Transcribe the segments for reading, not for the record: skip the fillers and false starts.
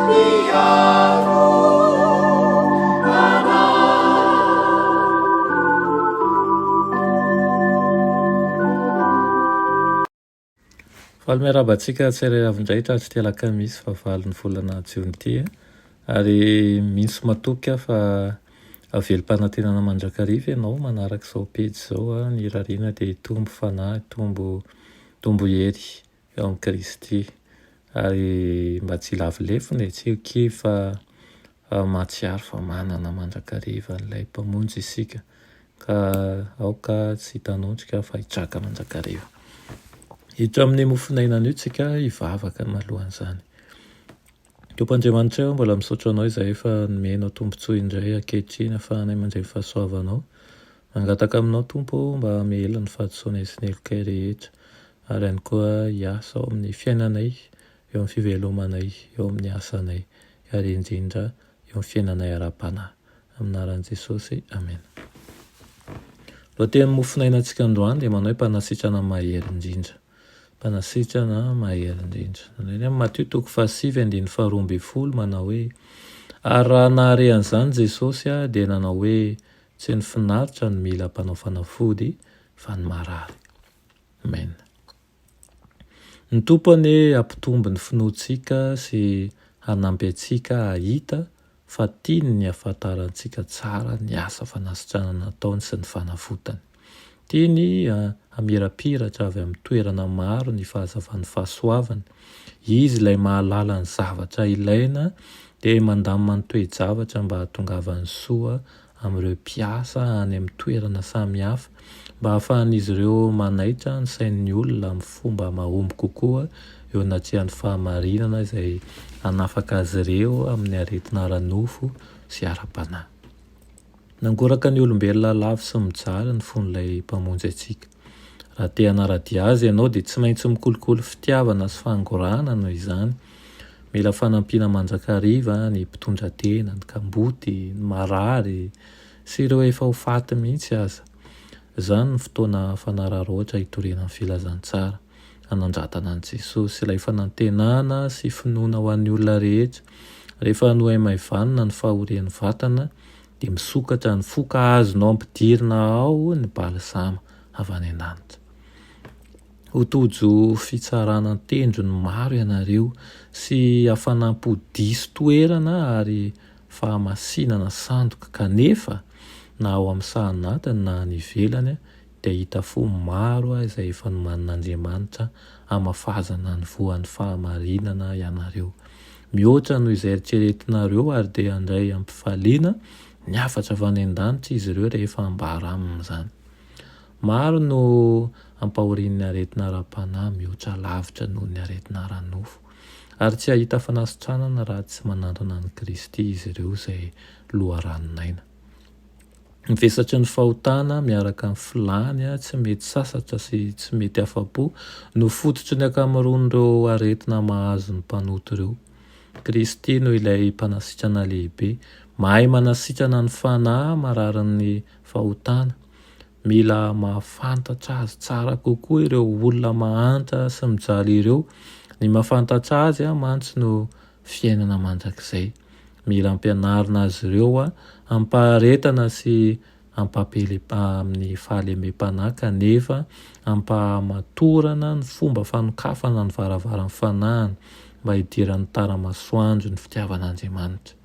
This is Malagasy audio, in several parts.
Mpiaro anay. Faly miarahaba antsika tsirairay avy indray tratry ity alakamisy fahavalon'ny volana jiona ity ary mino sy matoky aho fa velom-panantenana mandrakariva ianao manaraka izao pejy izao. Ny irariana dia hitombo fanahy, hitombo hitombo hery eo amin'i Kristy ary mba tsy hilavo lefona e, tsy ho kivy fa mahatsiaro fa manana mandrakariva an'ilay Mpamonjy isika. Ka aoka tsy hitanondrika fa hitraka mandrakariva. Hiditra amin'ny mofon'aina anio tsika hivavaka malohan'izany. Tompo Andriamanitra ô, mbola misaotra Anao izahay fa nomenao tombontsoa indray ankehitriny ahafahanay mandray ny fahasoavanao. Mangataka Aminao Tompo ô mba hamela ny fahadisoanay sy ny helokay rehetra ary ihany koa hiasa ao amin'ny fiainanay, eo amin'ny fivelomanay, eo amin'ny asanay ary indrindra eo amin'ny fiainanay ara-panahy. Amin'ny anaran'i Jesosy, amena. Lohatenin'ny mofonainantsika androany dia manao hoe mpanasitrana mahery indrindra. Mpanasitrana mahery indrindra. Izany hoe Matio toko fahasivy andininy faharoa ambin'ny folo manao hoe Ary raha nahare an'izany Jesosy dia nanao hoe tsy ny finaritra no mila mpanao fanafody fa ny marary. Amen. Ny Tompo anie hampitombo ny finoantsika sy hanampy antsika hahita fa tiany ny hahafantarantsika tsara ny asa fanasitranana nataony sy ny fanavotany. Tiany hamirapiratra avy amin'ny toerana maro ny fahazavan'ny fahasoavany. Izy ilay mahalala ny zavatra ilaina dia mandamina ny toe-javatra mba hahatongavan'ny soa amin'ireo mpiasa any amin'ny toerana samihafa mba hahafahan'izy ireo manaitra ny sain'ny olona amin'ny fomba mahomby kokoa eo anatrehan'ny fahamarinana izay hanafaka azy ireo amin'ny aretina ara-nofo sy ara-panahy. Nangoraka ny olombelona lavo sy mijaly ny fon'ilay Mpamonjy antsika. Raha te hanara-dia Azy ianao dia tsy maintsy mikolokolo fitiavana sy fangorahana noho izany. Mila fanampiana mandrakariva ny mpitondra tena, ny kamboty, ny marary sy ireo efa ho faty mihitsy aza. Izany no fotoana fanararaotra hitoriana ny filazantsara, hanandratana an'i Jesosy, ilay fanantenana sy finoana ho an'ny olona rehetra. Rehefa nohaimaivanina ny fahorian'ny vatana dia misokatra ny fo ka azonao ampidirina ao ny balsama avy any an-danitra. Ho tojo fitsarana an-tendrony maro ianareo, sy hafanam-po diso toerana ary fahamasinana sandoka, kanefa na ao amin'ny saha anatiny na any ivelany dia hahita fo maro izay efa nomanin'Andriamanitra hamafazana ny voan'ny fahamarinana ianareo. Mihoatra noho izay eritreretinareo ary dia handray am-pifaliana ny hafatra avy any an-danitra izy ireo rehefa ambara aminy izany. Maro no ampahorian'ny aretina ara-panahy mihoatra lavitra noho ny aretina ara-nofo, ary tsy hahita fanasitranana raha tsy manantona an'i Kristy izy ireo izay loharanon'aina. Ny vesatry ny fahotana miaraka amin'ny filàny tsy mety sasatra sy tsy mety afa-po no fototry ny ankamaroan'ireo aretina mahazo ny mpanota ireo. Kristy no ilay mpanasitrana lehibe, mahay manasitrana ny fanahy mararin'ny fahotana. Mila mahafantatra azy tsara kokoa ireo olona mahantra sy mijaly ireo. Ny mahafantatra azy mantsy no fiainana mandrakizay. Mila ampianarina azy ireo amim-paharetana sy amin'ny fahalemem-panahy kanefa amim-pahamatorana ny fomba fanokafana ny varavaran'ny fanahiny mba hidiran'ny tara-masoandro ny fitiavan'Andriamanitra.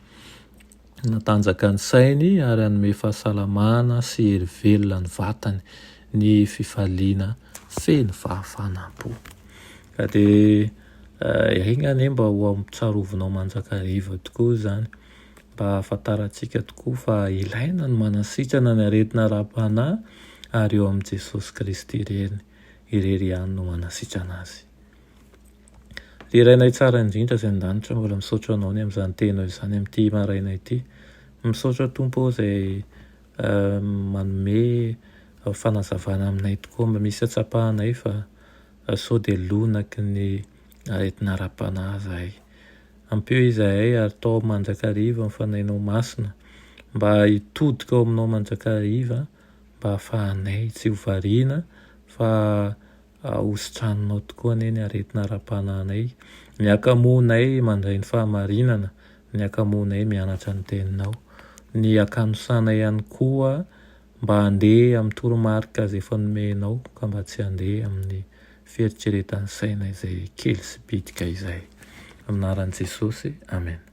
Hanatanjaka ny sainy ary hanome fahasalamana sy hery velona ny vatany ny fifaliana feno fahafanam-po. Ka dia enga anie mba ho tsarovinao mandrakariva tokoa izany, mba hahafantarantsika tokoa fa ilaina ny manasitrana ny aretina ara-panahy ary eo amin'i Jesosy Kristy irery irery ihany no manasitrana azy. Ry Rainay tsara indrindra izay an-danitra, mbola misaotra Anao ny amin'izany Teninao izany amin'ity maraina ity. Misaotra Tompo ô izay manome fanazavana aminay tokoa mba misy hatsapahanay fa sao dia lonaky ny aretina ara-panahy izahay. Ampio izahay ary tao mandrakariva ny Fanahinao Masina mba hitodika ao Aminao mandrakariva mba hahafahanay tsy ho variana fa Hositraninao tokoa anie ny aretina ara-panahinay. Ny hakamoanay mandray ny fahamarinana, ny hakamoanay mianatra ny Teninao. Ny hakanosanay ihany koa mba handeha amin'ny toromarika izay efa nomenao ka mba tsy handeha amin'ny fieritreretan'ny saina izay kely sy bitika izay. Amin'ny anaran'i Jesosy, Amen.